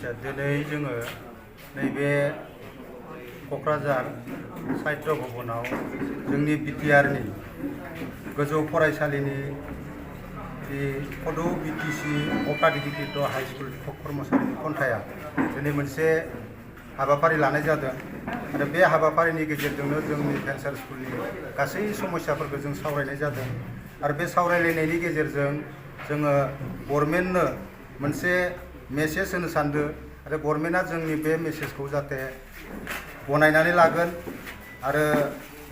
दिनै जोङो नैबे क'क्राझार साहित्य भवनाव जोंनि बिटिआरनि गोजौ फरायसालिनि फद' बिटिसि अपाधिकृत हाई स्कुल कर्मचारिनि खन्थाया दिनै मोनसे हाबाफारि लानाय जादों आरो बे हाबाफारिनि गेजेरजोंनो जोंनि भेन्सार स्कुलनि गासै समस्याफोरखौ जों सावरायनाय जादों आरो बे सावरायलायनायनि गेजेरजों जोङो गभर्नमेन्टनो मोनसे मेसेज होनो सानदों आरो गभर्नमेन्टआ जोंनि बे मेसेजखौ जाहाथे गनायनानै लागोन आरो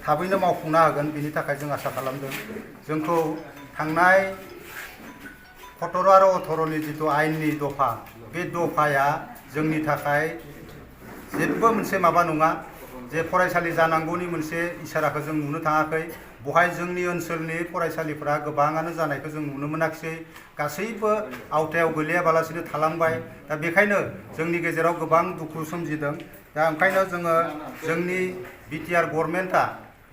थाबैनो मावफुंनो हागोन बेनि थाखाय जों आसा खालामदों। जोंखौ थांनाय 17 आरो 18नि जिथु आयेननि दफा बे दफाया जोंनि थाखाय जेबो मोनसे माबा नङा जे फरायसालि जानांगौनि मोनसे इसाराखौ जों नुनो थाङाखै। बहाय जोंनि ओनसोलनि फरायसालिफोरा गोबाङानो जानायखौ जों नुनो मोनाखिसै, गासैबो आवथायाव गोलैयाबालासिनो थालांबाय। दा बेखायनो जोंनि गेजेराव गोबां दुखु सोमजिदों। दा ओंखायनो जोङो जोंनि बिटिआर गभर्नमेन्टआ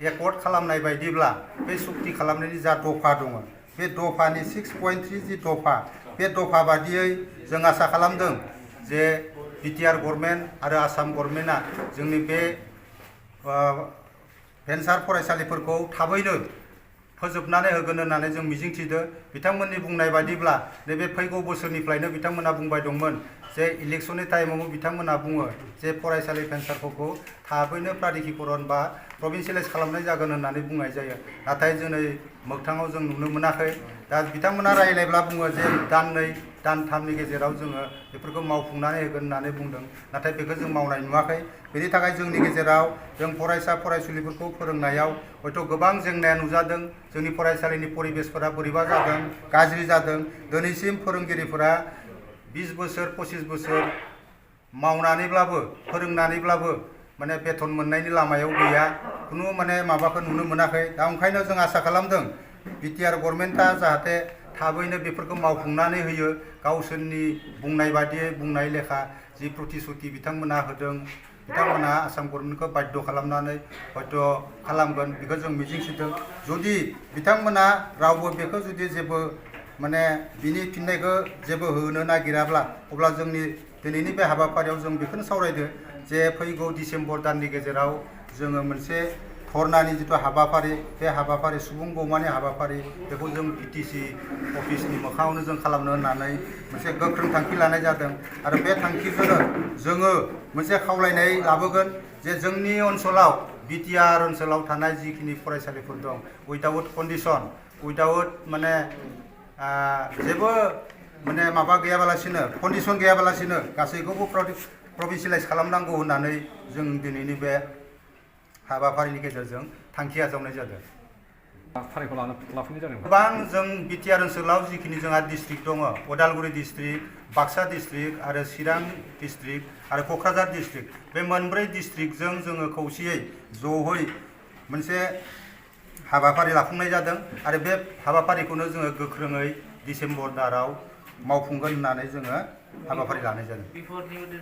एकर्ड खालामनाय बायदिब्ला बे सुक्ति खालामनायनि जा दफा दङ बे दफानि 6.3 जि दफा बे दफा बादियै जों आसा खालामदों जे बिटिआर गभर्नमेन्ट आरो आसाम गभर्नमेन्टआ जोंनि बे भेन्सार फरायसालिफोरखौ थाबैनो फोजोबनानै होगोन होननानै जों मिजिंथिदों। बिथांमोननि बुंनाय बायदिब्ला नैबे फैगौ बोसोरनिफ्रायनो बिथांमोना बुंबाय दंमोन जे इलेक्शननि टाइमाव बिथांमोना बुङो जे फरायसालि भेन्सारफोरखौ थाबैनो प्राधिकरण बा प्रभिन्सियेलाइज खालामनाय जागोन होननानै बुंनाय जायो। नाथाय दिनै मोगथाङाव जों नुनो मोनाखै। दा बिथांमोना रायज्लायब्ला बुङो जे दाननै दानथामनि गेजेराव जोङो बेफोरखौ मावफुंनानै होगोन होननानै बुंदों, नाथाय बेखौ जों मावनाय नुवाखै। बेनि थाखाय जोंनि गेजेराव जों फरायसा फरायसुलिफोरखौ फोरोंनायाव हयथ' गोबां जेंनाया नुजादों। जोंनि फरायसालिनि परिबेसफोरा बोरैबा जादों, गाज्रि जादों। दिनैसिम फोरोंगिरिफोरा 20 बोसोर 25 बोसोर मावनानैब्लाबो फोरोंनानैब्लाबो माने बेथन मोननायनि लामायाव गैया, खुनु माने माबाखौ नुनो मोनाखै। दा ओंखायनो जों आसा खालामदों बिटिआर गभर्नमेन्टआ जाहाथे थाबैनो बेफोरखौ मावफुंनानै होयो। गावसोरनि बुंनाय बादियै बुंनाय लेखा जि प्रतिश्रुति बिथांमोना होदों, बिथांमोना आसाम गभर्नमेन्टखौ बाध्य खालामनानै हयथ' खालामगोन बेखौ जों मिजिंथिदों। जुदि बिथांमोना रावबो बेखौ जुदि जेबो माने बिनि फिननायखौ जेबो होनो नागिराब्ला अब्ला जोंनि दिनैनि बे हाबाफारियाव जों बेखौनो सावरायदो जे फैगौ डिसेम्बर दाननि गेजेराव जोङो मोनसे धर्नानि जिथु हाबाफारि बे हाबाफारि सुबुं बौमानि हाबाफारि बेखौ जों बिटिसि अफिसनि मोखाङावनो जों खालामनो होननानै मोनसे गोख्रों थांखि लानाय जादों आरो बे थांखिजोंनो जोङो मोनसे खावलायनाय लाबोगोन जे जोंनि ओनसोलाव बिटिआर ओनसोलाव थानाय जिखिनि फरायसालिफोर दं उइदाउट कन्डिसन उइदाउट माने जेबो माने माबा गैयाबालासिनो कन्डिसन गैयाबालासिनो गासैखौबो प्रभिन्सियेलाइज खालामनांगौ होननानै जों दिनैनि बे हाबाफारिनि गेजेरजों थांखि आजावनाय जादों। गोबां जों बिटिआर ओनसोलाव जिखिनि जोंहा डिस्ट्रिक्ट दङ, उदालगुरि डिस्ट्रिक्ट, बाक्सा डिस्ट्रिक्ट आरो चिरां डिस्ट्रिक्ट आरो क'क्राझार डिस्ट्रिक्ट, बे मोनब्रै डिस्ट्रिक्टजों जोङो खौसेयै जयै मोनसे हाबाफारि लाफुंनाय जादों आरो बे हाबाफारिखौनो जोङो गोख्रोङै डिसेम्बर दानाव मावफुंगोन होननानै जोङो हाबाफारि लानाय जादों।